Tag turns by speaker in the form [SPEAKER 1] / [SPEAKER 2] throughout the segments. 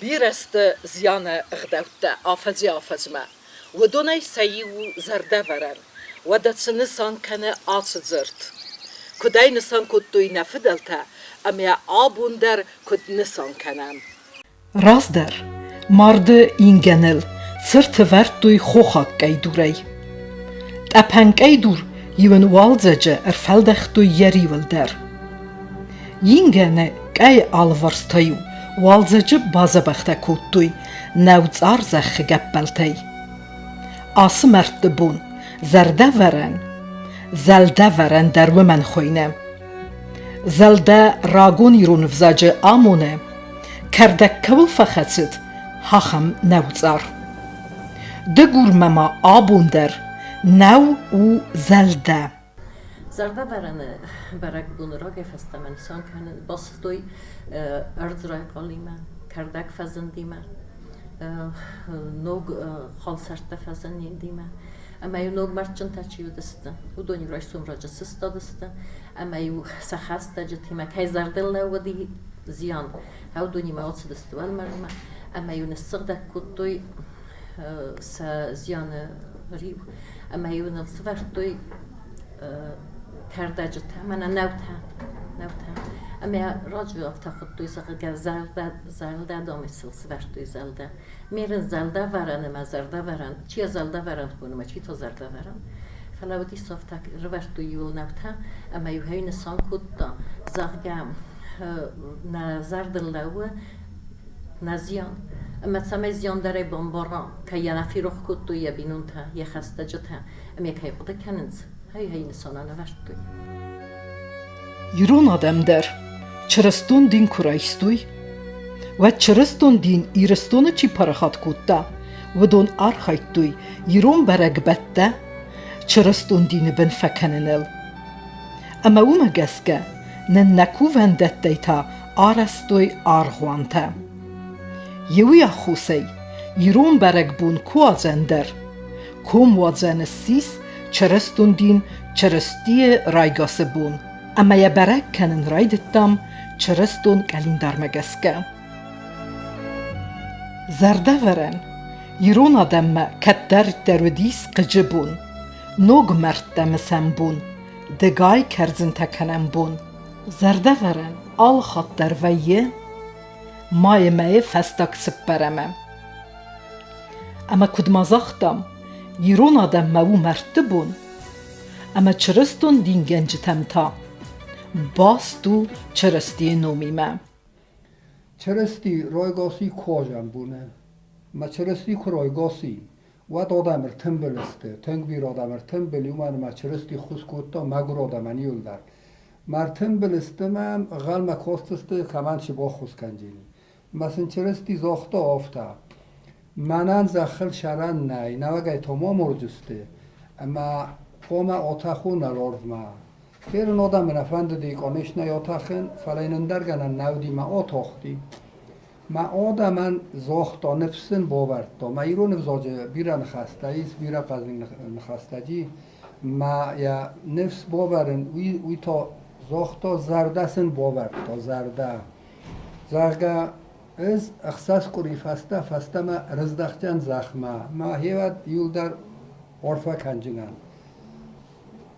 [SPEAKER 1] Бирӕ сты зианы ӕгъдӕуттӕ афӕдзӕй-афӕдзмӕ. Уыдонӕй сӕ иу у зӕрдӕвӕрӕн. Уӕдӕ цы нысан кӕны ацы дзырд? Куыд ӕй нысан кодтой нӕ фыдӕлтӕ ӕмӕ абон дӕр куыд нысан кӕнӕм? Раздӕр марды ингӕныл цырт ӕвӕрдтой хохаг къӕйдурӕй. Тъӕпӕн къӕйдур иу ын уалдзӕджы ӕрфӕлдӕхтой йӕ риуыл дӕр. Ингӕны къӕйы алыварс та-иу уалдзӕджы бадзӕбӕхтӕ кодтой нӕуцъар зӕххы гӕппӕлтӕй. Ацы мӕрдты бон зӕрдӕвӕрӕн, зӕлдӕвӕрӕн дӕр уымӕн хуыйны. Зӕлдӕ рагон ирон ӕвзаджы амоны, кӕрдӕг кӕуыл фӕхӕцыд, ахӕм нӕуцъар. Дыгурмӕ ма абон дӕр нӕу у зӕлдӕ.
[SPEAKER 2] Зӕрдӕвӕрӕны бӕрӕгбоны рагӕй фӕстӕмӕ нысан кӕнын бастой ӕрдз райхъалимӕ, кӕрдӕг фӕзындимӕ, ног халсӕрттӕ фӕзындимӕ. Ӕмӕ-иу ног мӕрдджынтӕ чи уыдысты, уыдон-иу райсом раджы сыстадысты ӕмӕ-иу сӕ хӕстӕджытимӕ, кӕй зӕрдыл лӕууыди зиан, уыдонимӕ ацыдысты уӕлмӕрдмӕ ӕмӕ-иу ныссыгъдӕг кодтой сӕ зианы риу ӕмӕ-иу ныл сывӕрдтой кӕрдӕджытӕ, мӕнӕ нӕутӕ, нӕутӕ. Ӕмӕ раджы афтӕ хуыдтой, зӕгъгӕ, зӕлдӕ, зӕлдӕ домы сыл сывӕрдтой зӕлдӕ. Мерын зӕлдӕвӕрӕн ӕмӕ зӕрдӕвӕрӕн, чи зӕлдӕвӕрӕн хоны ӕмӕ чи та зӕрдӕвӕрӕн. Фӕлӕ уыдис афтӕ, рывӕрдтой иуыл нӕутӕ ӕмӕ-иу ӕй нысан кодта, зӕгъгӕ, нӕ зӕрдыл лӕууы нӕ зиан. Ӕмӕ цӕмӕй зиандӕрӕй бамбара, кӕй йӕ нӕ ферох кодтой йӕ бинонтӕ, йӕ хӕстӕджытӕ ӕмӕ кӕй хъуыды кӕнынц, ай нысанӕн ӕвӕрдтой.
[SPEAKER 1] Ирон адӕм дӕр чырыстон дин куы райстой, уӕд чырыстон дин Ирыстоны чи парахат кодта, уыдон архайдтой ирон бӕрӕгбӕттӕ чырыстон дины бын фӕкӕныныл. Ӕмӕ уымӕ гӕсгӕ нын нӕ кувӕндӕттӕй та арӕзтой аргъуантӕ. Еуи аххосӕй ирон бӕрӕгбон куадзӕн дӕр комуадзӕн ссис чырыстон дин Чырыстийы райгасы бон, ӕмӕ йӕ бӕрӕг кӕнын райдыдтам чырыстон къӕлиндармӕ гӕсгӕ. Зӕрдӕвӕрӕн ирон адӕммӕ кӕддӕриддӕр уыдис хъыджы бон, ног мӕрдтӕ мысӕн бон, дыгай кӕрдзынтӕ кӕнӕн бон. Зӕрдӕвӕрӕн алы хатт дӕр вӕййы майы мӕйы фӕстаг цыппӕрӕмы. Ӕмӕ куыд ма загътам, ирон адӕммӕ у мӕрдты бон, ӕмӕ чырыстон дингӕнджытӕм та баст у Чырыстийы номимӕ.
[SPEAKER 3] Чырысти райгас и куазӕн боны. Ӕмӕ Чырысти куы райгас и, уӕд адӕм ӕртымбыл сты, тынг бирӕ адӕм ӕртымбыл, уымӕн ӕмӕ Чырысти ххуыс кодта мӕгуыр адӕмӕн иуылдӕр. Мӕ ӕртымбыл сты мӕ ӕнхъӕлмӕ кастысты, кӕмӕн чи баххуыс кӕндзӕни. Ӕмӕ сын Чырысти загъта афтӕ: Мӕнӕн зӕххыл сӕрӕн нӕй, нӕуӕгӕй та ма мордзысты, ӕмӕ хъуамӕ атӕхон уӕларвмӕ. Ферын адӕмы нӕ фӕндыди, конечно, атӕхын, фӕлӕ йын ӕндӕр гӕнӕн нӕ уыди мӕ атахти. Мӕ адӕмӕн загъта, ныфс сын бавӕрдта. Мӕ ирон ӕвзаджы бирӕ ныхӕстӕ ис, бирӕ хъӕздыг ныхӕстӕ ис. Мӕ йӕ ныфс бавӕрын, уый, уый та загъта, зӕрдӕ сын бавӕрдта, зӕрдӕ. Зӕгъгӕ, ӕз ӕхсӕз къуыри фӕстӕ фӕстӕмӕ рыздӕхтӕн зӕхмӕ, мӕ хевӕд иуылдӕр арфӕ кӕнджынӕн.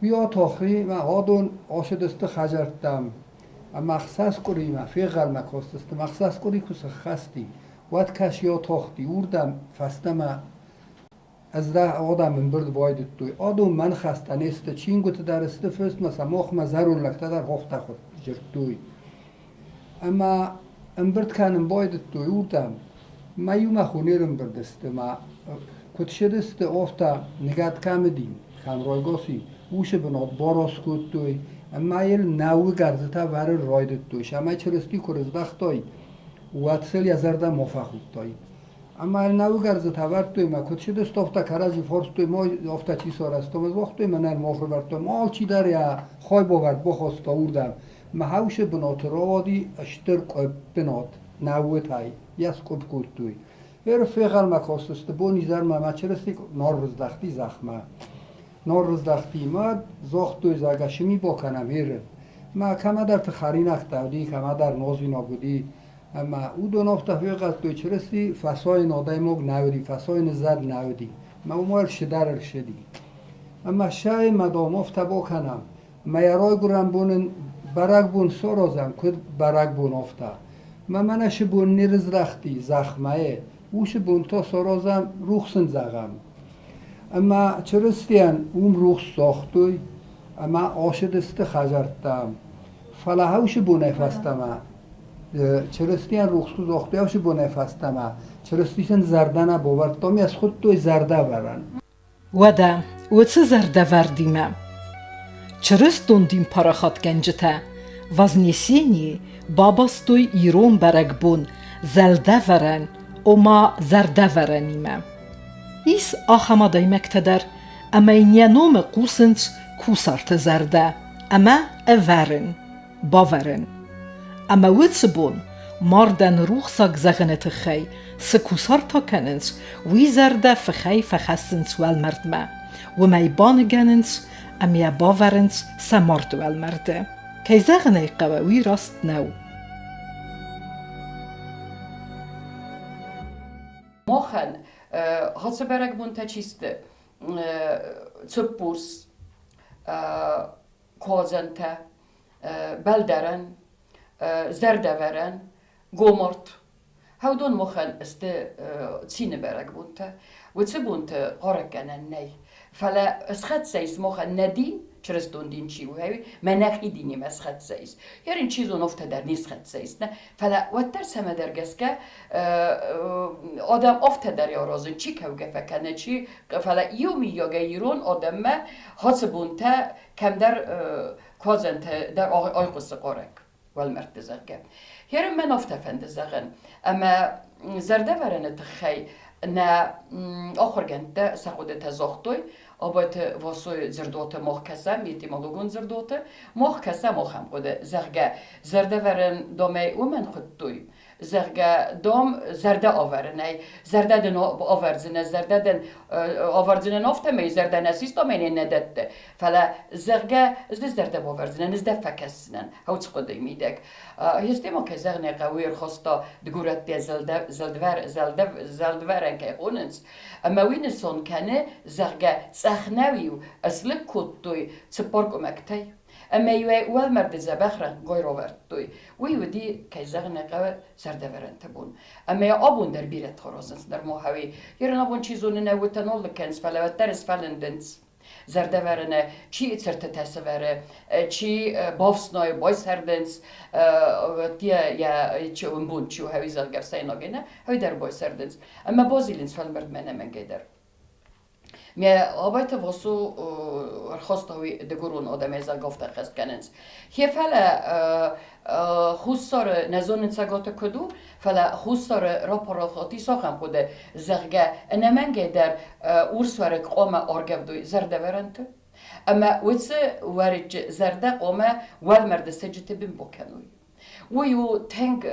[SPEAKER 3] Уый атохри мӕ адон ацыдысты хӕдзӕрттӕм ӕмӕ ӕхсӕз къуыримӕ фегъӕлмӕ кастысты. Ӕмӕ ӕхсӕз къуыри куы сыххӕст и, уӕд кӕси атахти уырдӕм фӕстӕмӕ ӕз дӕ адӕм ӕмбырд байдыдтой. Адон мӕ ныхӕстӕ не сты, чингуыты дӕр сты фыст, мӕ сӕ махмӕ зӕронд лӕгтӕ дӕр хохтӕ дзырдтой. Ӕмӕ ӕмбырд кӕнын байдыдтой уырдӕм. Мӕ иумӕ хо не рӕмбырд сты мӕ куыд ссыдысты, афтӕ ныгӕд кӕм уыди, кӕм райгас и, уыцы бынат бараст кодтой ӕмӕ йыл нӕуы гӕрзытӕ вӕрын райдыдтой. Цӕмӕй Чырысти куы рыздӕхтай, уӕд сыл йӕ зӕрдӕ ма фӕхудтаид. Ӕмӕ йыл нӕуы гӕрзытӕ вӕрдтой мӕ куыд ссыдысты, афтӕ кӕрӕдзи фарстой, ма афтӕ чи сарӕзта, ма загътой, мӕнӕн мах ӕрвӕрдтам, алчидӕр йӕ хайбавӕрд бахаста уырдӕм. Мӕ хаусы бынаты рауади стыр къуыпп бынат, нӕуытӕй йӕ скъуыпп кодтой. Гъер фехъӕлмӕ кастысты бон-изӕрмӕ мӕ Чырысти нал рыздӕхти зӕхмӕ. Нал рыздӕхти мад, загътой, зӕгъгӕ, цы ми бакӕнӕм гъеры. Мӕ кӕмӕдӕрты хӕринӕгтӕ уыди, кӕмӕдӕр нозинаг уыди. Ӕмӕ уыдон афтӕ фехъӕлдтой, Чырысти фӕсайын адӕймаг нӕ уыди, фӕсайыны зӕд нӕ уыди. Мӕ уымӕл цыдӕр ӕрцыди. Ӕмӕ сӕй мӕ дам афтӕ бакӕнӕм, Мӕ райгуырӕн бон ын бӕрӕгбон саразӕм, куыд бӕрӕгбон, афтӕ. Мӕ мӕнӕ цы бон не рыздӕхти зӕхмӕ, уыцы бон та саразӕм рухс ын зӕгъӕм. Ӕмӕ Чырыстийӕн уым рухс загътой ӕмӕ ацыдысты хӕдзӕрттӕм. Фӕлӕ уыцы бонӕй фӕстӕмӕ Чырыстийӕн рухс куы загътой, уыцы бонӕй фӕстӕмӕ Чырысти сын зӕрдӕ нӕ бавӕрдта, ӕмӕ схуыдтой зӕрдӕвӕрӕн.
[SPEAKER 1] Уӕдӕ уыцы зӕрдӕвӕрдимӕ чырыстон дин парахатгӕнджытӕ Вознесенийы бабастой ирон бӕрӕгбон Зӕлдӕвӕрӕн, ома зӕрдӕвӕрӕнимӕ. Ис ахӕм адӕймӕгтӕ дӕр, ӕмӕ йын йӕ номы хъусынц кусарты зӕрдӕ ӕмӕ ӕвӕрын, бавӕрын. Ӕмӕ уыцы бон мардӕн рухсаг зӕгъыны тыххӕй цы кусарт акӕнынц, уый зӕрдӕ фыхӕй фӕхӕссынц уӕлмӕрдмӕ, уымӕй баныгӕнынц ӕмӕ йӕ бавӕрынц сӕ марды уӕлмӕрды. Кӕй зӕгъын ӕй хъӕуы, уый раст нӕу.
[SPEAKER 4] Махӕн ацы бӕрӕгбонтӕ чи сты? Цыппурс, куадзӕнтӕ, бӕлдӕрӕн, зӕрдӕвӕрӕн, гоморт. Хӕудон махӕн сты цины бӕрӕгбонтӕ. Уыцы бонты хъарӕггӕнӕн нӕй. Фӕлӕ схӕццӕ ис махӕн нӕ дин, чырыстон дин чи у, мӕ нӕхи динимӕ схӕццӕ ис. Ерын чи зоны, афтӕ дӕр не схӕццӕ ис, нӕ? Фӕлӕ уӕддӕр цӕмӕдӕр гӕсгӕ адӕм афтӕ дӕр аразын, чи кӕугӕ фӕкӕны, чи, фӕлӕ иумийагӕй ирон адӕммӕ хацы бонтӕ кӕмдӕр куадзӕнтӕ дӕр айхъуысы хъарӕг уӕлмӕрдты, зӕгъгӕ. Херын мӕн афтӕ фӕнды зӕгъын, ӕмӕ зӕрдӕвӕрӕны тыххӕй нӕ ахуыргӕндтӕ сӕ хъуыдытӕ загътой, Абайты Васойы дзырдуаты мах кӕсӕм, этимологон дзырдуаты мах кӕсӕм ахӕм хъуыды, зӕгъгӕ, зӕрдӕвӕрӕн домӕй уымӕн хуыдтой, зӕгъгӕ, дам, зӕрдӕ авӕрынӕй, зӕрдӕ дын авӕрдзынӕ, зӕрдӕ дын авӕрдзынӕн афтӕмӕй, зӕрдӕ нӕ систа ӕмӕ йын нӕ дӕтты, фӕлӕ, зӕгъгӕ, ӕз дӕ зӕрдӕ бавӕрдзынӕн, ӕз дӕ фӕкӕсдзынӕн, хъӕуы хъуыдыйы мидӕг. Естема, кӕй зӕгъын ӕй хъӕуы, ӕрхаста дыгурӕттӕ зӕлдвӕрӕн кӕй хонынц, ӕмӕ уый нысан кӕны, зӕгъгӕ, цъӕх нӕу-иу ӕслыг кодтой цыппар къуымӕгтӕй. Ӕмӕ-иу ӕй уӕлмӕрды дзӕбӕх рӕнхъгай равӕрдтой. Уый уыди, кӕй зӕгъын ӕй хъӕуы, зӕрдӕвӕрӕнты бон. Ӕмӕ йӕ абон дӕр бирӕтӕ аразынц нырма хъӕуи. Ирон абон чи зоны, нӕ уыдтӕ нал кӕнынц, фӕлӕ уӕддӕр сфӕлындынц. Зӕрдӕвӕрӕны чи цыртытӕ сӕвӕры, чи бафснайы, байсӕрдынц, йӕ чи ӕмбонд чи у, хӕуи зӕгъгӕ, ӕфсӕйнагӕй нӕ, хӕуи дӕр байсӕрдынц. Ӕмӕ базилынц фӕлмӕрдмӕ ӕнӕмӕнгӕй дӕр. Ме Абайты Васо ӕрхаста уый дыгурон адӕмӕй зӕгъгӕ хӕст кӕнынц. Хе фӕлӕ Хуссары нӕ зонын цӕгаты куыд у, фӕлӕ Хуссары рапарахат ис ахӕм хъуыды, зӕгъгӕ, ӕнӕмӕнгӕй дӕр урс уӕрыкк хъуамӕ аргӕвдой зӕрдӕвӕрӕнты. Ӕмӕ уыцы уӕрыччы зӕрдӕ хъуамӕ уӕлмӕрды сыджыты бын бакӕной. Уый у тынг,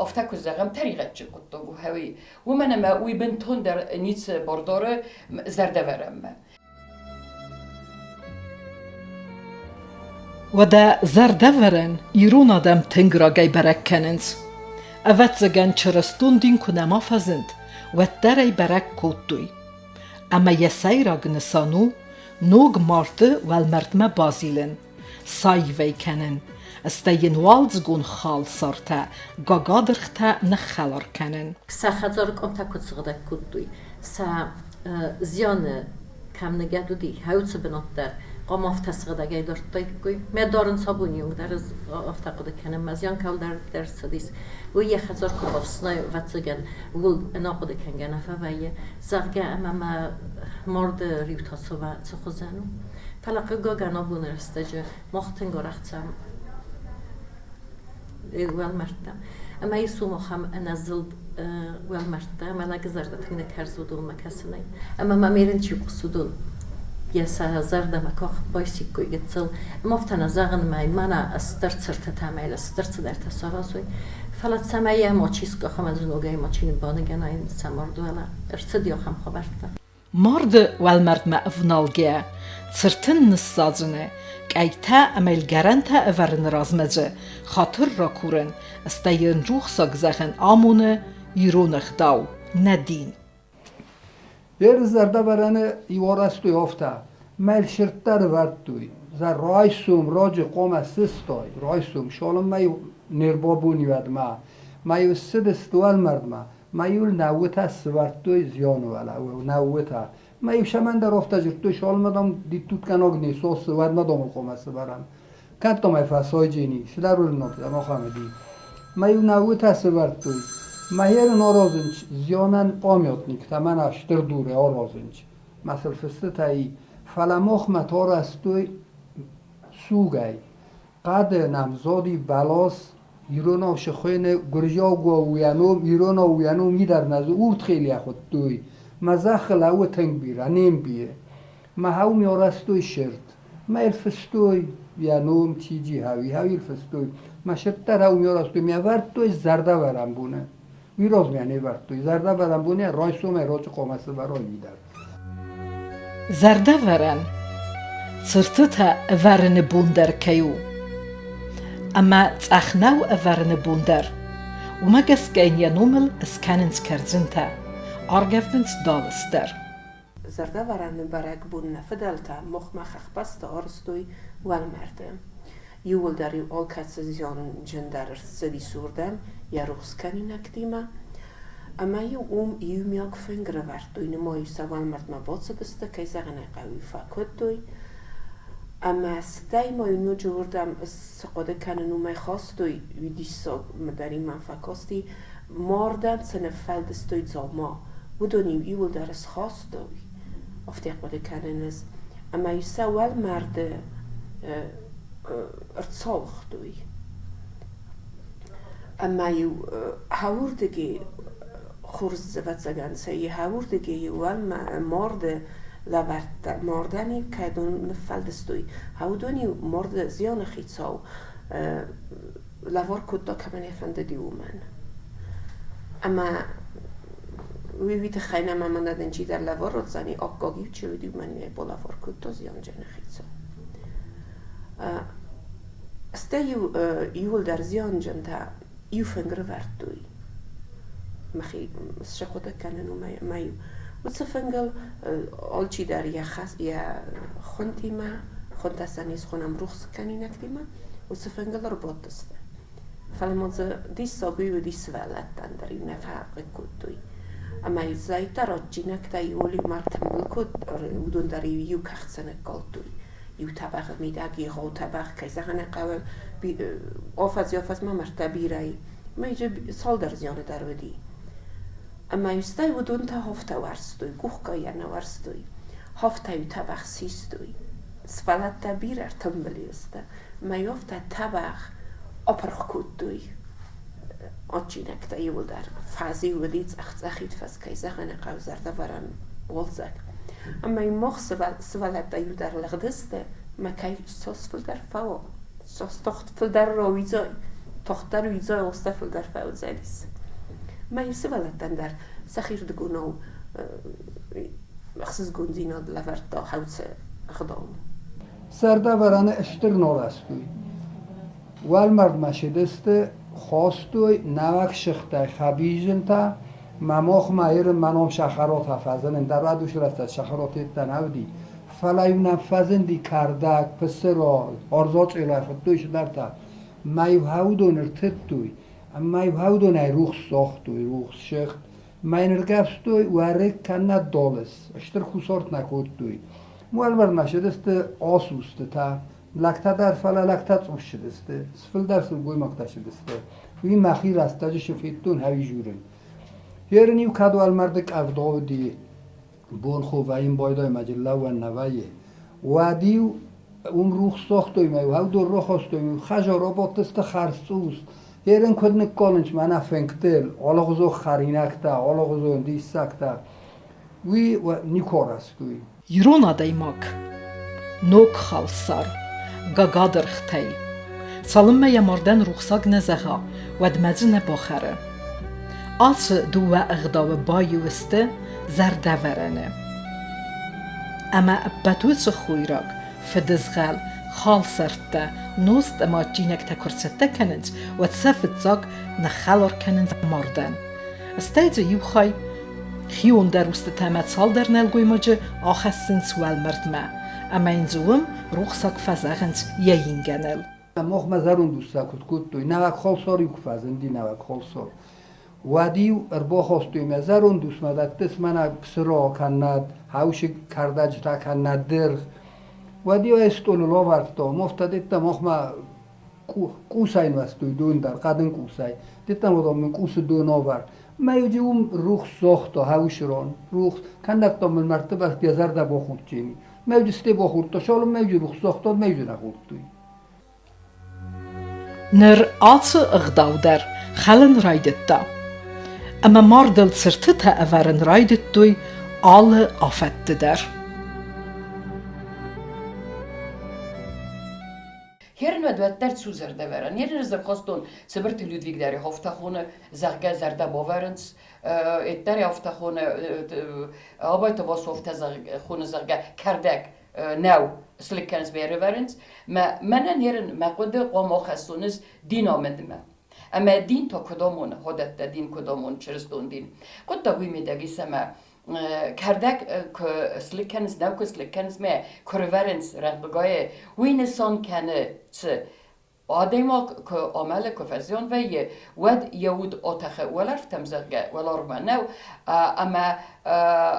[SPEAKER 4] афтӕ куы зӕгъӕм, тӕригъӕдджын хъуыддаг у, хӕуи. Уымӕн ӕмӕ уый бынтондӕр ницы бар дары зӕрдӕвӕрӕнмӕ.
[SPEAKER 1] Уӕдӕ зӕрдӕвӕрӕн ирон адӕм тынг рагӕй бӕрӕг кӕнынц. Ӕвӕццӕгӕн, чырыстон дин куы нӕма фӕзынд, уӕддӕр ӕй бӕрӕг кодтой. Ӕмӕ йӕ сӕйраг нысан у ног марты уӕлмӕрдмӕ базилын, саивӕй кӕнын, стӕй йын уалдзыгон халсартӕ, гагадыргътӕ ныххӕлар кӕнын.
[SPEAKER 2] Сӕ хӕдзары къуымтӕ куыд сыгъдӕг кодтой, сӕ зианы кӕм ныгӕд уыди, хӕуцы бынат дӕр. Хъуамӕ афтӕ сыгъдӕгӕй дардтаиккой. Мӕ дарын сабоны онг дӕр ӕз афтӕ хъуыды кӕнын, мӕ зиан кӕуыл дӕр цыдис, уый йӕ хӕдзар куы бафснайы, ӕвӕццӕгӕн, ууыл ӕнӕхъуыды кӕнгӕ нӕ фӕвӕййы, зӕгъгӕ, ӕмӕ мӕ марды риу та цы хуызӕн у. Фӕлӕ, хъыгагӕн, абоны рӕстӕджы мах тынг арӕх цӕуӕм уӕлмӕрдтӕм. Ӕмӕ ис уым ахӕм ӕнӕзылд уӕлмӕрдтӕ, ӕмӕ лӕджы зӕрдӕ тынг нӕ кӕрз уыдонмӕ кӕсынӕй. Ӕмӕ мӕм ерын чи хъусы, уыдон йӕ сӕ зӕрдӕмӕ куы байсиккой гыццыл. Ӕмӕ афтӕ нӕ зӕгъын, мӕ мӕнӕ стыр цыртытӕ ӕмӕ йыл стыр цыдӕртӕ саразой, фӕлӕ цӕмӕй йӕ мачи скъаха ӕмӕ дзы ногӕй мачи ныббаныгӕна сӕ мард уӕлӕ. Ӕрцыди ахӕм хабӕрттӕ.
[SPEAKER 1] Марды уӕлмӕрдмӕ ӕвналгӕ, цыртын ныссадзыны, къӕйтӕ ӕмӕ йыл гӕрӕнтӕ ӕвӕрыны размӕ дзы хатыр ракурын, стӕй йын рухсаг зӕгъын амоны ирон ӕгъдау, нӕ дин.
[SPEAKER 3] Еры зӕрдӕвӕрӕны иу арӕзтой афтӕ: Мӕл сырдтӕ рывӕрдтой. Зӕ райсом раджы хъуамӕ сыстай, райсом, цалынмӕ-иу не рбабон уӕдмӕ. Мӕ-иу ссыдысты уӕлмӕрдмӕ, Мӕ-иу нӕууытӕ сывӕрдтой зианы уӕлӕ, нӕууытӕ. Мӕ-иу сӕмӕн дӕр афтӕ дзырдтой, цалынмӕ, дам, диттутгӕнаг не сосы, уӕдмӕ, дам, ыл хъуамӕ сывӕрӕм. Кӕд, дам, ӕй фӕсайджын и, цыдӕр уырнынад, дам, ахӕм уыди. Мӕ-иу нӕууытӕ сывӕрдтой. Мӕ-йӕ аразынц зианӕн памятниктӕ, мӕнӕ стыр дурӕй аразынц. Мӕ сыл фыстытӕ и, фӕлӕ махмӕ та арӕзтой сугӕй. Хъӕды нӕм зади бӕлас, иронау сыхуыйны гуырдзиаугау йӕ ном, иронау йӕ ном нидӕр нӕ дзы уртхелийӕ хуыдтой. Мӕ зӕххы лӕууы тынг бирӕ, не мбийы. Мӕ хауми арӕзтой сырд. Мӕ йыл фыстой йӕ ном Чиджи Хауи, Хауи фыстой. Мӕ сырдтӕ рауми арӕзтой, ме ӕвӕрдтой зӕрдӕвӕрӕн боны. Уый размӕ не вӕрдтой. Зӕрдӕвӕрӕн боны райсомӕй раджы хъуамӕ сывӕрой уый дӕр.
[SPEAKER 1] Зӕрдӕвӕрӕн цыртытӕ ӕвӕрыны бон дӕр кӕй у, ӕмӕ цъӕх нӕу ӕвӕрыны бон дӕр, уымӕ гӕсгӕ йын йӕ номыл скӕнынц кӕрдзынтӕ, аргӕвдынц далыс дӕр.
[SPEAKER 5] Зӕрдӕвӕрӕны бӕрӕгбон нӕ фыдӕлтӕ мохмӕ хӕхбӕсты арӕзтой уӕлмӕрды. Иууылдӕр-иу алкӕцы зианджын дӕр ӕрцыдис уырдӕм йӕ рухс кӕнинӕгтимӕ. Ӕмӕ-иу уым иумиаг фынг рывӕрдтой, нымайы сӕ уӕлмӕрдмӕ бацыдысты, кӕй зӕгъын ӕй хъӕуы, фӕкодтой. Ӕмӕ стӕй ма-иу ноджы уырдӕм цы хъуыды кӕнын, уымӕй хастой, уый диссаг дӕр-иу мӕм фӕкасти, мардӕн цы ныффӕлдыстой дзаума, уыдон-иу иууылдӕр схастой, афтӕ хъуыды кӕнын ӕз. Ӕмӕ-иу сӕ уӕлмӕрды ӕрцауыгътой. Ӕмӕ-иу хӕуырдыги хорз ӕвӕццӕгӕн сӕ хӕуырдыги-иу марды лӕвӕрдта, мардӕн-иу кӕдон ныффӕлдыстой, уыдон-иу марды зианы хицау лӕвар кодта, кӕмӕн ӕй фӕндыди, уымӕн. Ӕмӕ уый тыххӕй нӕм мӕнӕ дын чидӕр лӕвар ратдзӕни, аккаг-иу чи уыди, уымӕн-иу ӕй балӕвар кодта зианджыны хицау. Стӕй-иу иууылдӕр зианджынтӕ иу фынг рывӕрдтой. Мӕхи схъуыды кӕнын уымӕй ӕмӕ-иу уыцы фынгыл алчидӕр йӕ хӕс йӕ хуынтимӕ, хуынтӕ сӕ не схонӕм рухс кӕнинӕгтимӕ, уыцы фынгыл ӕрбадтысты. Фӕлӕ ма дзы диссаг уый уыди сывӕллӕттӕн дӕр-иу нӕ фӕхъыг кодтой. Ӕмӕ-иу зӕйтӕ адджинӕгтӕ иуыл-иу ма ӕртымбыл кодтой, уыдон дӕр-иу иу кӕхцы ныккалдтой. Иу тӕбӕгъы мидӕг егъау тӕбӕгъ, кӕй зӕгъын ӕй хъӕуы, афӕдзи-афӕдзмӕ мӕрдтӕ бирӕ и. Ӕмӕ иджы цалдӕр зианы дӕр уыди. Ӕмӕ-иу стӕй уыдон та хофтӕ уарзтой, къухгай йӕ нӕ уарзтой. Хофтӕ-иу тӕбӕгъ систой. Сывӕллӕттӕ бирӕ ӕртымбыл сты. Ӕмӕ-иу афтӕ тӕбӕгъ апырх кодтой адджинӕгтӕ иууылдӕр. Фӕз-иу уыди цъӕх-цъӕхид фӕз, кӕй зӕгъын ӕй хъӕуы, зӕрдӕвӕрӕн уалдзӕг. Ӕмӕ-иу мах сывӕллӕттӕ иуылдӕр лыгъдысты, ӕмӕ кӕй цас фылдӕр фӕуа, цас тагъд фылдӕр рауидзай, тагъддӕр уидзай, уастӕ фылдӕр фӕуыдзӕнис. Ӕмӕ-иу сывӕллӕттӕн дӕр сӕхирдыгонау ӕхсызгондзинад лӕвӕрдта хӕлцы ӕгъдау.
[SPEAKER 3] Зӕрдӕвӕрӕны стыр норӕстой. Уӕлмӕрдмӕ цыдысты, хостой нӕуӕг сыхтӕй хӕбизынтӕ, мӕ мохмӕ ирын мӕ ном Сахаротӕ фӕзынын дӕр уӕд Сахаротеттӕ нӕ уыди, фӕлӕ-иу нӕм фӕзынди кӕрдӕг, пысыро, орзоцъилӕй хуыдтой цыдӕртӕ. Мӕ-иу хӕудон ӕртыдтой, ӕмӕ-иу хӕудонӕй рухс согътой, рухс сыгъд. Мӕ йын ӕргӕвстой уӕрыкк кӕнӕ долыс, стыр кусарт нӕ кодтой. Уӕлмӕрдмӕ ссыдысты ас устытӕ, лӕгтӕ дӕр, фӕлӕ лӕгтӕ цъус ссыдысты, фылдӕр сылгоймӕгтӕ ссыдысты. Уый мӕхи рӕстӕджы цы федтон, ӕви журын. Ерын-иу кӕд уӕлмӕрды къӕвда уыди, бон ховӕйын байдайы мӕ лӕууӕн нӕ вӕййы, уӕд-иу уым рухс сагътой мӕ-иу ӕвдор рахастой, хӕзар абадтысты хӕрз цъус. Ерын куыд ныккалынц мӕнӕ фынгтыл, алыгъуызон хӕринӕгтӕ, алыгъуызон диссӕгтӕ. Уый никуы арӕзтой.
[SPEAKER 1] Ирон адӕймаг ног халсар, гагадыргътӕй. Цалынмӕ йӕ мардӕн рухсаг нӕ зӕгъа, уӕдмӕ дзы нӕ бахӕры. Ацы дыууӕ ӕгъдауы баиу сты зӕрдӕвӕрӕны. Ӕмӕ ӕппӕт уыцы хойраг, фыдызгъӕл, халсӕрттӕ, нозт ӕмӕ адджинӕгтӕ куы рцӕттӕ кӕнынц, уӕд сӕ фыццаг ныххӕлар кӕнынц мардӕн. Стӕй дзы иу хай хиондӕр устытӕ ӕмӕ цалдӕр нӕлгоймаджы ахӕссынц уӕлмӕрдмӕ, ӕмӕ йын дзы уым рухсаг фӕзӕгъынц йӕ ингӕныл.
[SPEAKER 3] Махмӕ зӕронд устытӕ куыд кодтой, нӕуӕг халсар-иу куы фӕзынди, нӕуӕг халсар. Уӕд-иу ӕрбахастой мӕ зӕронд усмӕ дӕттыс мӕнӕ псыра кӕнӕд, хӕусы кӕрдӕджытӕ кӕнӕд дыргъ. Уӕд-иу ӕй стъолыл авӕрдтам, афтӕ дедта махмӕ къусӕй нуӕзтой дон дӕр, хъӕдын къусӕй. Дедта уыдон мын къусы дон авӕр. Мӕ-иу уым рухс загъта хӕусы ран, рухс. Кӕннӕдта мын мӕрдты бӕсты йӕ зӕрдӕ бахудтини. Мӕ-иу сте бахордта, цалынмӕ-иу рухс загъта, мӕ-иу нӕ хордтой.
[SPEAKER 1] Ныр ацы ӕгъдау дӕр хӕлын райдыдта, ӕмӕ мардыл цыртытӕ ӕвӕрын райдыдтой алы афӕтты дӕр.
[SPEAKER 4] Хернуӕд уӕддӕр цу зӕрдӕвӕрӕн. Ерын ӕз Цыбырты Людвиг дӕр афтӕ хоны, зӕгъгӕ, зӕрдӕ бавӕрынц. Эддӕр афтӕ хоны, Абайты Васо афтӕ хоны, зӕгъгӕ, кӕрдӕг нӕу слыг кӕнынц мӕ ӕрӕвӕрынц. Мӕ мӕнӕн ерын мӕ хъуыды хъуамӕ ахӕссон ӕз дин амындмӕ. Ӕмӕ дин та куыд амоны, ходӕттӕ дин куыд амоны, чырыстон дин. Хъуыддаг уый мидӕг ис, ӕмӕ кӕрдӕг куы слыг кӕнынц, нӕу куы слыг кӕнынц мӕ куы рывӕрынц рӕнхъгайы, уый нысан кӕны, цы адӕймаг куы амӕлы, куы фӕзиан вӕййы, уӕд йӕ уд атӕхы уӕлӕрвтӕм, зӕгъгӕ, уӕларвмӕ нӕу, ӕмӕ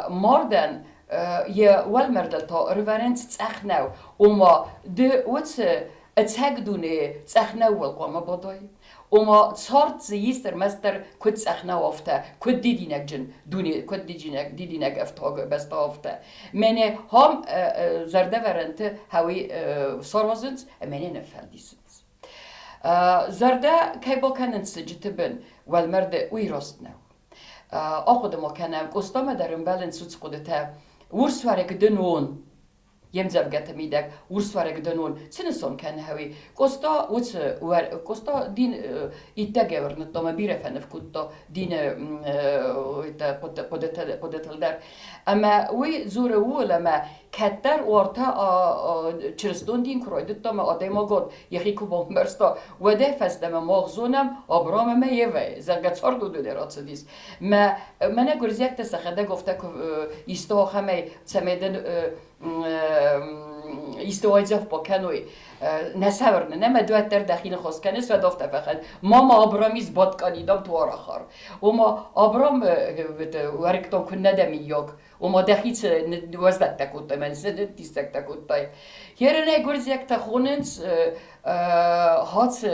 [SPEAKER 4] мардӕн йӕ уӕлмӕрдыл та ӕрывӕрынц цъӕх нӕу, ома ды уыцы ӕцӕг дунейы цъӕх нӕууыл хъуамӕ бадай. Ома цард дзы ис ӕрмӕстдӕр куыд цъӕх нӕу, афтӕ, куыд дидинӕгджын дуне, куыд дидинӕг, дидинӕг ӕфтауг бӕстӕ, афтӕ. Мӕнӕ хам зӕрдӕвӕрӕнты хӕуи саразынц ӕмӕ нӕ ныффӕлдисынц. Зӕрдӕ кӕй бакӕнынц сыджыты бын, уӕлмӕрды уый раст нӕу. Ахъуыды ма кӕнӕм, Къостамӕ дӕр ӕмбӕлынц уыцы хъуыдытӕ. Урс уӕрыкк дын уон, Йе мдзӕвгӕты мидӕг урс уӕрыкк цы нысан кӕны хӕуи? Къоста уыцы Къоста дин иттӕг ӕвӕрныдта ӕмӕ бирӕ фӕныв кодта дины хъуыдытыл дӕр. Ӕмӕ уый дзуры ууыл, ӕмӕ кӕддӕр уартӕ чырыстон дин куы райдыдта ӕмӕ адӕймагад йӕхи куы бамбӕрста, уӕдӕй фӕстӕмӕ мах зонӕм Абрам ӕмӕ Евӕйы, зӕгъгӕ, цард уыдонӕй рацыдис. Мӕ мӕнӕ гуырдзиӕгтӕ сӕхӕдӕг афтӕ куы исты ахӕмӕй, цӕмӕй дын исты уайдзӕф бакӕной, нӕ сӕвӕрны, нӕ мӕ дӕ дӕхи ныхас кӕныс, уӕд афтӕ фӕхӕн. Мама Абрамис баткъанидам туарахар. Ома Абрам уӕрыктон куыннӕ дӕ миййаг, ома дӕхи цы уӕздӕттӕ кодтай, мӕн цы диссӕгтӕ кодтай. Херынӕй гуырдзиӕгтӕ хонынц, хацы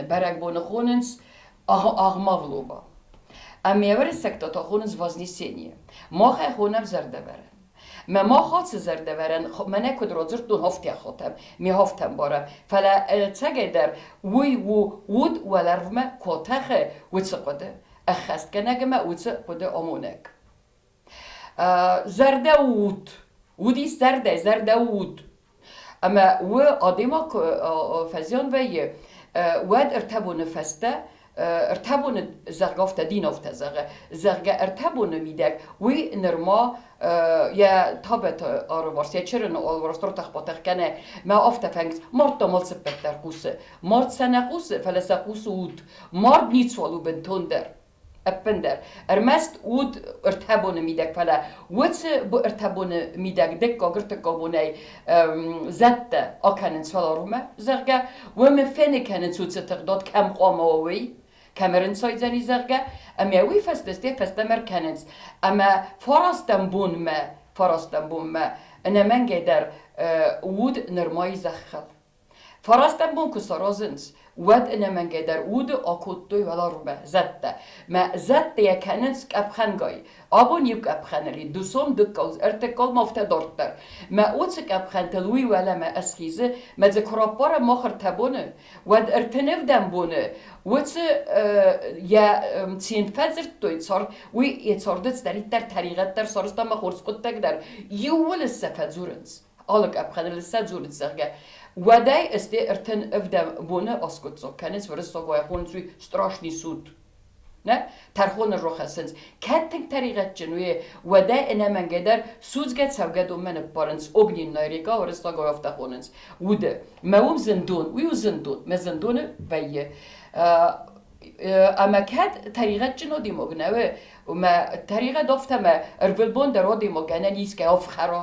[SPEAKER 4] бӕрӕгбоны хонынц Агъмавлоба. Ӕмӕ уырыссӕгтӕ та хонынц Вознесение. Мах ӕй хонӕм зӕрдӕвӕрӕн. Мӕ мах ацы зӕрдӕвӕрӕн мӕнӕ куыд радзырдтон афтӕ ме афтӕ ӕмбарӕм. Фӕлӕ ӕцӕгӕйдӕр уый у уд уӕларвмӕ куы атӕхы, уыцы хъуыды. Ӕххӕстгӕнӕгмӕ уыцы хъуыды амонӕг. Зӕрдӕ у уд. Уд ис зӕрдӕ, зӕрдӕ у уд. Ӕмӕ у адӕймаг куы фӕзиан вӕййы, уӕд ӕртӕ боны фӕстӕ, ӕртӕ боны, зӕгъгӕ, афтӕ дин афтӕ зӕгъы, зӕгъгӕ, ӕртӕ боны мидӕг уый нырма йӕ табӕты арварс, йӕ чырыны алыварс ртӕх-батӕх кӕны, мӕ афтӕ фӕнгыс, мард та алцыппӕт дӕр хъусы. Мард сӕ нӕ хъусы, фӕлӕ сӕ хъусы уд. Мард ницуал у бынтондӕр. Ӕппындӕр. Ӕрмӕст уд ӕртӕ боны мидӕг, фӕлӕ уыцы ӕртӕ боны мидӕг дыккаг, ӕртыккаг бонӕй зӕдтӕ акӕнынц фӕларвмӕ, зӕгъгӕ, уым фены кӕнынц уыцы тыгъдад, кӕм хъуамӕ уа уый, кӕм ӕрынцайдзӕни, зӕгъгӕ, ӕмӕ уый фӕстӕ фӕстӕмӕ ӕркӕнынц. Ӕмӕ фарастӕм бонмӕ, фарастӕм бонмӕ Ӕнӕмӕнгӕй дӕр уд нырма и зӕххыл. Фарастӕм бон куы саразынц, уӕд ӕнӕмӕнгӕй дӕр уды акодтой уӕларвмӕ зӕдтӕ. Мӕ зӕдтӕ йӕ кӕнынц къӕпхӕнгай. Абон иу къӕпхӕныл и, дысон дыккаг, ӕртыккаг ма афтӕ дарддӕр. Мӕ уыцы къӕпхӕнтыл уый уӕлӕмӕ ӕсхизы, мӕ дзы куы раппарӕм мах ӕртӕ боны, уӕд ӕртын ӕвдӕм боны уыцы йӕ цин фӕдзырдтой, цард, уый йӕ царды цыдӕриддӕр тӕригъӕд дӕр сарӕзта ӕмӕ хорз хъуыддаг дӕр, иууыл сӕ фӕдзурынц. Алы къӕпхӕныл сӕ дзурынц, зӕгъгӕ, уӕдӕй ӕсте 37 боны аскъуыддзаг кӕнынц уырыссагӕй хонынц уый страшный суд. Нӕ тӕрхоны рохӕссынц. Кӕд тынг тӕригъӕдджын у, уӕдӕй ӕнӕмӕнгӕй дӕр судзгӕ цӕугӕдонмӕ ныппарынц огненная река, уырыссагау афтӕ хонынц, уды. Мӕ уым зындон, уый у зындон, мӕ зындоны вӕййы. Ӕмӕ кӕд тӕригъӕдджын адӕймаг нӕ у, мӕ тӕригъӕд афтӕ мӕ ӕрвылбон дӕр адӕймаг гӕнӕн искӕй ӕфхӕра,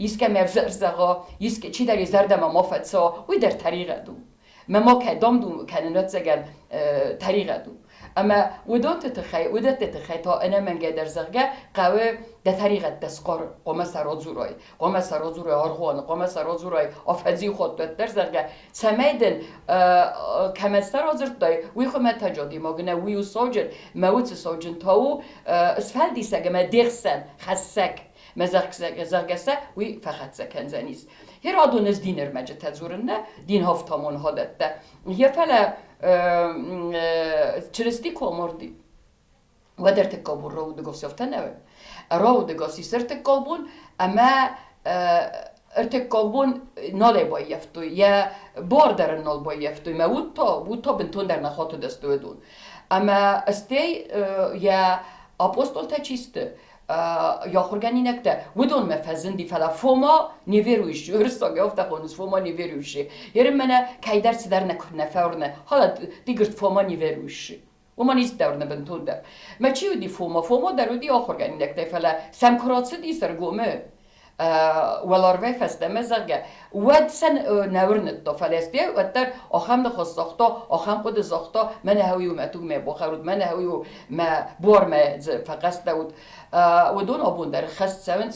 [SPEAKER 4] искӕмӕ ӕвзӕр зӕгъа, искӕ чидӕр йӕ зӕрдӕмӕ ма фӕцӕуа, уый дӕр тӕригъӕд у. Мӕ ма кӕй дам-дум кӕнын ӕцӕгӕн тӕригъӕд у. Ӕмӕ уыдонты тыххӕй, уыдӕтты тыххӕй та ӕнӕмӕнгӕй дӕр, зӕгъгӕ, хъӕуы дӕ тӕригъӕдтӕ схъӕр, хъуамӕ сӕ радзурай, хъуамӕ сӕ радзурай аргъуаны, хъуамӕ сӕ радзурай афӕдзы хатт уӕддӕр, зӕгъгӕ, цӕмӕй дын кӕмӕн сӕ радзырдтай, уый хуымӕтӕджы адӕймаг нӕ, уый у сауджын, мӕ уыцы сауджын та у сфӕлдисӕг ӕмӕ де хсӕн хӕссӕг. Мӕ зӕгъгӕ сӕ уый фӕхӕццӕ кӕндзӕнис. Херадон ӕз дины ӕрмӕджытӕ дзурын нӕ, динхӕфтамон хадӕттӕ. Йе фӕлӕ Чырысти куы амарди, уӕд ӕртыккаг бон раудӕгас афтӕ нӕ раудӕгас ис ӕртыккаг бон ӕмӕ ӕртыккаг бон нал ӕй баййӕфтой, йӕ бар дӕр ын нал баййӕфтой, мӕ уд та бынтондӕр нӕ хатыдысты уыдон. Ӕмӕ стӕй йӕ апостолтӕ чи сты, ахуыргӕнинӕгтӕ, уыдонмӕ фӕзынди, фӕлӕ Фома неверующий, уырыссаг афтӕ хонынц, Фома неверующий. Ерын мӕнӕ кӕйдӕр цыдӕр нӕ куы нӕ фӕуырны, халӕ тигрт Фома неверующий. Уымӕн истӕуырны бынтондӕр. Мӕ чи уыди Фома? Фома дӕр уыди ахуыргӕнинӕгтӕй, фӕлӕ сӕм куы рацыди сӕргомы, уӕларвӕй фӕстӕмӕ, зӕгъгӕ, уӕд сӕ нӕ уырныдта, фӕлӕ стӕй уӕддӕр ахӕм ныхас загъта, ахӕм хъуыды загъта, мӕнӕ хӕуи у мӕ туг мӕ бахӕрут, мӕнӕ хӕуи у мӕ буармӕ дзы фӕхъӕстӕут. Уыдон абон дӕр хӕст цӕуынц,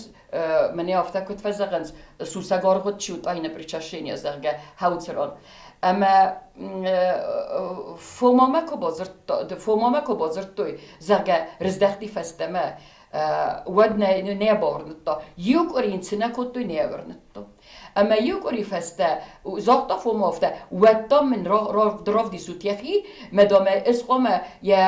[SPEAKER 4] мӕнӕ афтӕ куыд фӕзӕгъынц, сусӕг аргъуыд чи у тайна причащения, зӕгъгӕ, хӕуцырон. Ӕмӕ Фомамӕ куы бадзырдтой, зӕгъгӕ, рыздӕхти фӕстӕмӕ, уӕд нӕ бауырныдта. Иу къуыри йын цы нӕ кодтой, нӕ уырныдта. Ӕмӕ иу къуыри фӕстӕ загъта Фома афтӕ, уӕд та мын равдисут йӕхи, мӕ дамӕ ӕз хъуамӕ йӕ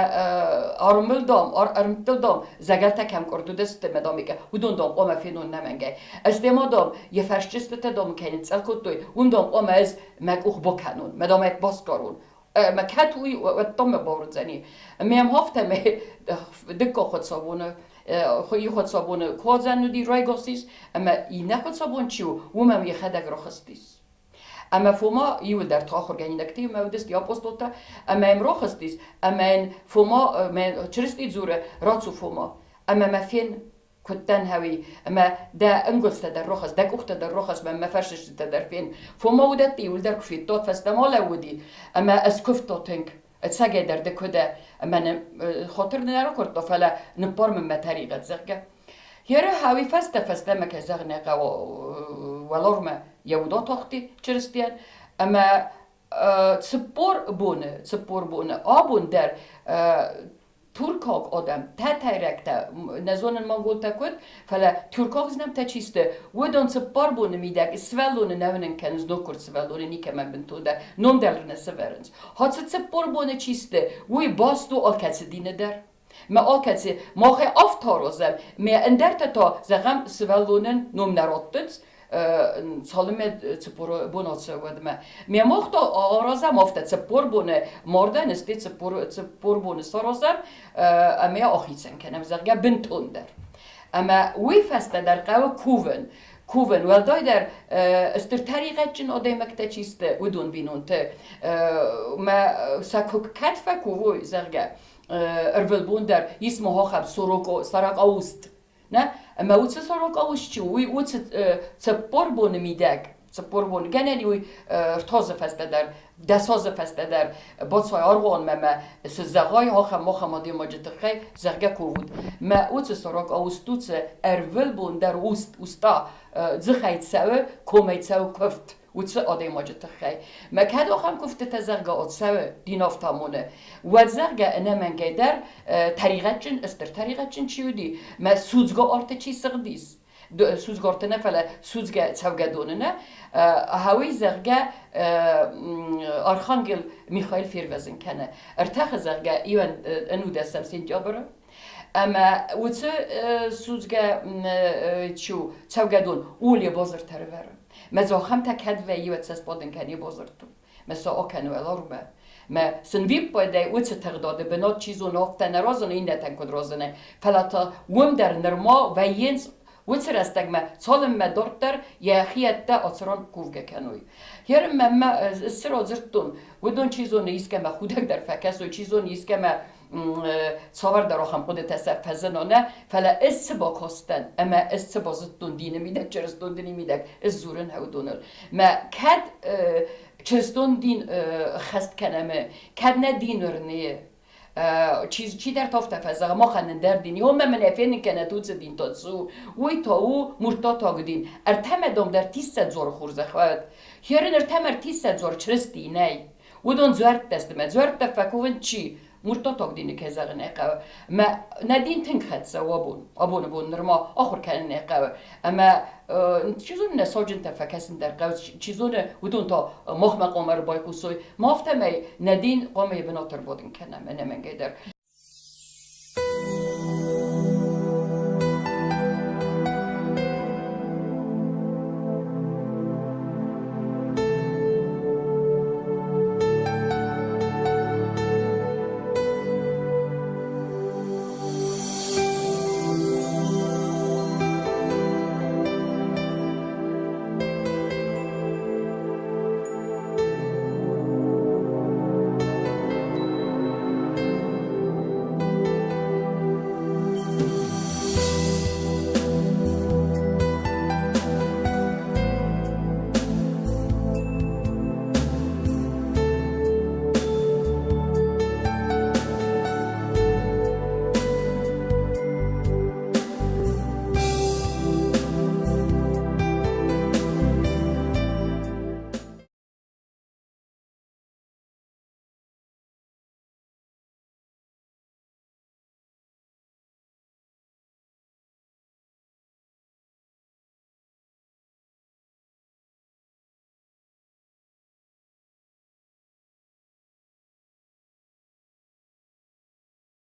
[SPEAKER 4] армыл дам, ӕрмттыл дам, зӕгӕлтӕ кӕм къуырд уыдысты, мӕ дамикӕ, уыдон дам хъуамӕ фенон нӕмӕнгӕй. Ӕз дӕ дам, йӕ фӕсчыстытӕ дам кӕй ныццӕл кодтой, уым дам хъуамӕ ӕз мӕ къух бакӕнон, мӕ дам ӕй басгарон. Ӕмӕ кӕд уый уӕддӕр мӕ бауырндзӕни. Ӕмӕ йӕм афтӕ мӕ дыккаг хуыцаубоны хуыцаубоны куадзӕн уыди райгас ис, ӕмӕ иннӕ хуыцаубон чи у, уымӕн йӕхӕдӕг рахызтис. Ӕмӕ Фома иуылдӕр та ахуыргӕнинӕгтӕ иумӕ уыдысты апостолтӕ, ӕмӕ йӕм рахызтис, ӕмӕ йын Фома, Чырысти дзуры, рацу Фома, ӕмӕ мӕ фен, куыдтӕн хӕуи, ӕмӕ дӕ ӕнгуылдзтӕ дӕр рохас, дӕ къухтӕ дӕр рохас, мӕ мӕ фӕрсыстытӕ дӕр фен. Фома уыдӕтты иуылдӕр куы федтат, фӕстӕмӕ лӕууыди, ӕмӕ ӕз куывтон тынг. Ӕцӕгӕйдӕр ды куы дӕ, ӕмӕ хатыр нӕ ракуырдта, фӕлӕ ныббар мын мӕ тӕригъӕд, зӕгъгӕ. Еры хӕуи фӕстӕ фӕстӕмӕ кӕй зӕгъын ӕй хъӕуы, уӕларвмӕ йӕ уд атахти Чырыстийӕн, ӕмӕ 40 боны абон дӕр туркаг адӕм, тӕтӕйрӕгтӕ, нӕ зонын монголтӕ куыд, фӕлӕ тюркаг знӕмтӕ чи сты, уыдон 4 боны мидӕг сывӕллоны нӕ уынын кӕнынц, ноггуырд сывӕллоны никӕмӕн бынтондӕр, ном дӕр нӕ сӕвӕрынц. Хацы 40 боны чи сты, уый баст у алкӕцы дины дӕр. Мӕ алкӕцы махӕй афтӕ аразӕм, мӕ ӕндӕртӕ та, зӕгъӕм, сывӕллонӕн ном нӕ раттынц, цалынмӕ 40 бон ацӕуы, уӕдмӕ. Ме мах та аразӕм афтӕ 40 боны мардӕн сты 40 боны саразӕм ӕмӕ ахицӕн кӕнӕм, зӕгъгӕ, бынтондӕр. Ӕмӕ уый фӕстӕ дӕр хъӕуы кувын. Кувын, уӕлдайдӕр стыр тӕригъӕдджын адӕймӕгтӕ чи сты, уыдон бинонты. Мӕ сӕ куы кӕд фӕкувой, зӕгъгӕ, ӕрвылбон дӕр ис махӕм сорокауст. Нӕ? Ӕмӕ уыцы сорокауст чи у, уый у 40 боны мидӕг. 40 боны. Гӕнӕн уый ртазы фӕстӕ дӕр, 10 азы фӕстӕ дӕр бацай аргъуанмӕ мӕ цы зӕгъай, ахӕм ахӕм адӕймаджы тыххӕй, зӕгъгӕ, кувут. Мӕ уыцы сорок аустуцы ӕрвылбон дӕр уст уста дзыхӕй цӕуы, комӕй цӕуы куывд уыцы адӕймаджы тыххӕй. Мӕ кӕд ахӕм куывдтытӕ, зӕгъгӕ, цӕуы динафтамоны, уӕд, зӕгъгӕ, ӕнӕмӕнгӕй дӕр тӕригъӕдджын, стыр тӕригъӕдджын чи уыди, мӕ судзгӕ арты чи сыгъдис, судзгӕ арты нӕ, фӕлӕ судзгӕ цӕугӕдоны нӕ, хауй, зӕгъгӕ, Архангел Михаил фервӕзын кӕны. Ӕртӕхы, зӕгъгӕ, иуӕн ӕнудӕсӕм сентябры. Ӕмӕ уыцы судзгӕ чи у, цӕугӕдон, ууыл йӕ базыртӕ рывӕры. Мӕ дзы ахӕмтӕ кӕд вӕййы, уӕд сӕ сбадын кӕны йӕ базыртыл. Мӕ сӕ акӕны уӕларвмӕ. Мӕ сын виппайдӕй уыцы тыгъдады бынат чи зоны, афтӕ нӕ разыны, иннӕтӕн куыд разыны. Фӕлӕ та уым дӕр нырма вӕййынц уыцы рӕстӕгмӕ, цалынмӕ дарддӕр йӕ хиӕдтӕ ацыран кувгӕ кӕной. Херынмӕ мӕ цы радзырдтон, уыдон чи зоны искӕмӕ худӕг дӕр фӕкӕсой, чи зоны искӕмӕ цавӕрдӕр ахӕм хъуыдытӕ сӕ фӕзына нӕ, фӕлӕ ӕз цы бакастӕн ӕмӕ ӕз цы базыдтон дины мидӕг, чырыстон дины мидӕг, ӕз дзурын уыдоныл. Мӕ кӕд чырыстон дин хӕст кӕнӕм, кӕд нӕ дин уырны, чидӕр афтӕ фӕзӕгъы, махӕн ӕндӕр дин, омӕ мын ӕй фенын кӕнӕт уыцы дин та цы у, уый та у муртатаг дин. Ӕртӕмӕ дам дӕр тиссӕдзоры хорзӕх уӕд. Херын ӕртӕмӕ ӕртиссӕдзор Чырысти нӕй. Уыдон дзуӕрттӕ сты, мӕ дзуӕрттӕ фӕкувын чи? Муртатаг дины кӕй зӕгъын ӕй хъӕуы. Мӕ нӕ дин тынг хӕццӕ у абон. Абоны бон нырма ахуыр кӕнын ӕй хъӕуы. Ӕмӕ чи зоны нӕ сауджынтӕ фӕкӕсын дӕр хъӕуы, чи зоны уыдон та махмӕ хъуамӕ ӕрбайхъусой. Ма афтӕмӕй нӕ дин хъуамӕ йӕ бынат ӕрбадын кӕнӕм ӕнӕмӕнгӕй дӕр.